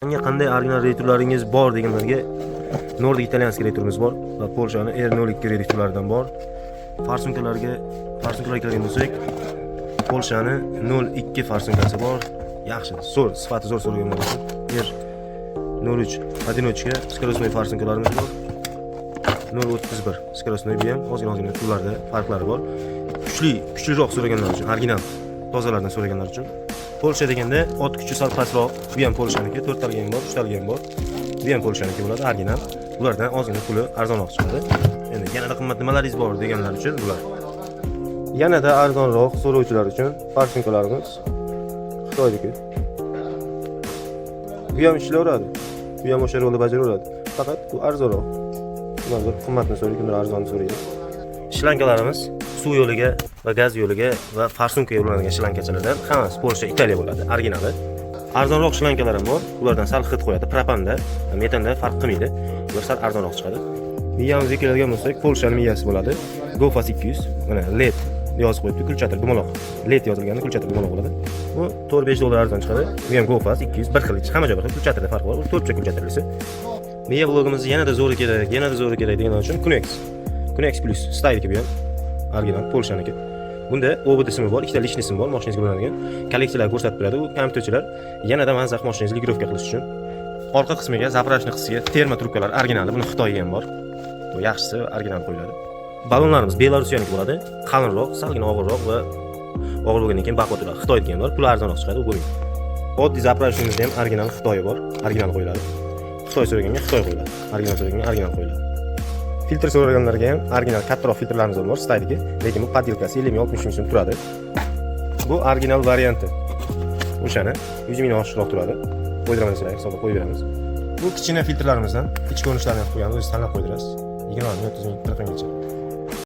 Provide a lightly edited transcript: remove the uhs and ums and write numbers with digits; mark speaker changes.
Speaker 1: Menga qanday original reduktorlaringiz bor deganlarga, Nordic итальянский reduktorimiz bor va Polshani R02 reduktorlaridan bor. Форсунка larga kelgan bo'lsak, Polshani 02 форсунка si bor. Yaxshi, zo'r, sifati zo'r so'raganlar uchun R03 одиночка скоростной форсунка larimiz bor. 0.31 скоростной, bu ham ozgina ozgina pullarda farqlari bor. Kuchli, kuchliroq so'raganlar uchun, original tozalardan so'raganlar uchun. Polsha deganda ot kuchi sal pastroq, bu ham Polshaniki, to'rttaligi ham bor, uchtaligi ham bor. Bu ham Polshaniki bo'ladi, original. Bulardan ozgina puli arzonroq chiqadi. Endi yanada qimmat nimalaringiz bor deganlar uchun bular. Yanada arzonroq so'rovchilar uchun форсунка larimiz Xitoyniki. Bu ham ishlayveradi. Bu ham o'sha rolni bajaraveradi. Faqat bu arzonroq. Kimdir qimmatni so'raydi, kimdir arzonni so'raydi. Shlankalarimiz suv yo'liga va gaz yo'liga va форсунка ga ulanadigan shlankachalardan hammasi Polsha, Italiya bo'ladi, originali. Arzonroq shlankalar ham bor. Ulardan sal hid qo'yadi. Propanda, metanda farq qilmaydi. Ular sal arzonroq chiqadi. Miyamizga keladigan bo'lsak, Polshani miyasi bo'ladi. Gofas 200. Mana LED yozib qo'yibdi, kulchatir dumaloq. LED yozilganda kulchatir dumaloq bo'ladi. Bu 4-5 dollar arzon chiqadi. Bu ham Gofas 200, bir xil, hamma joy bir xil, kulchatirda farq bor. Bu to'rtcha kulchatirlisi. Miya blogimiz yanada zo'ri kerak, yanada zo'ri kerak deganlar uchun Kunex. Kunex Plus Style bu ham original Polshaniki. Bunda OBD simi bor, ikkita лишний sim bor, mashinangizga ulanadigan. Kolleksiyalar ko'rsatib turadi. U kompyuterchilar yanada mazza mashinangizni регулировка qilish uchun. Orqa qismiga, заправочный qismiga термо трубка lar originali, buni Xitoyga ham bor. Bu yaxshisi original qo'yiladi. Ballonlarimiz Belorussiyaniki bo'ladi. Qalinroq, salgina og'irroq va og'ir bo'lgandan keyin baquvvat bo'ladi. Xitoyniki ham bor, puli arzonroq chiqadi, u bo'lmaydi. Oddiy заправочный imizda ham original Xitoyi bor, original qo'yiladi. Xitoy so'raganga Xitoy qo'yiladi. Original so'raganga original qo'yiladi. Filtr so'raganlarga ham original kattaroq filtrlarimiz bor, Staydiki, lekin bu подделка si 50 ming, 60 ming so'm turadi. Bu original varianti. O'shani 100 ming oshiqroq turadi. Qo'ydiraman desalar, hisoblab qo'yib beramiz. Bu kichkina filtrlarimizdan ich ko'rinishlarini qilib qo'yamiz, o'zingiz tanlab qo'ydirasiz. 20 ming, 30 ming, 40 minggacha.